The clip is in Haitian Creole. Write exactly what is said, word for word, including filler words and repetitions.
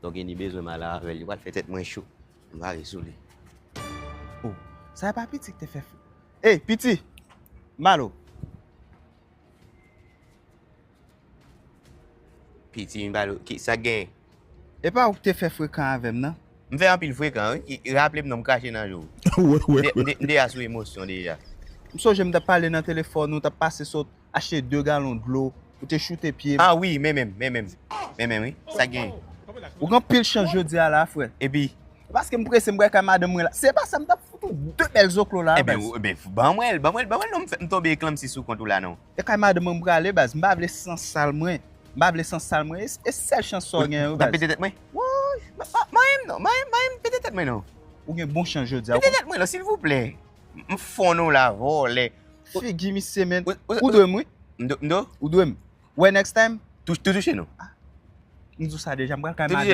Donk, Eni bezwen m ale avè l. Li pral fè tèt mwen cho. M pare sou li. Oh, sa e pa Piti ki te fè f-, ey, Piti! Malo! Piti, m pale, ki, sa k genyen? E pa ou ki te fè frekan avè m, non? M fè anpil frekan, wi. Ki, raple m non, m krache nan je w. Wè, wè, M de, m de, m deja sou emosyon deja. M sonje m t ap pale nan telefòn, ou t ap pase sot achte de galon dlo, ou te choute pye m. Ah wi, men menm, men menm. Men menm, wi. Sa k genyen? Ou gen anpil chans jodi a la, frè. Epi? Paske m prese, m pral kay madanm mwen la. Se pa sa, m t ap fout ou de bèl zoklo la, baz. Ebyen, ou, ebyen, ban mwen l, ban mwen l, ban mwen l non, m fè, m tonbe eklanmsi sou kont ou la non. E kay madanm mwen m prale, baz. M pa vle san sal mwen. M pa vle san sal mwen. E, e sèl chans sa w gen, wi, baz. Ou t ap pete tèt mwen? Woy! Ma, ma, manyen m non, manyen, manyen m pete tèt mwen non. Ou gen bon chans jodi a. Pete tèt mwen non, silvouplè. M, m fon non la, vòlè. Figi misye, men. Ou, ou, ou dwe m, wi. M dwe, m dwe? Ou dwe m. Wè, next time. Tou, tou touche non. Ah. M di w sa deja, m pral kay madanm.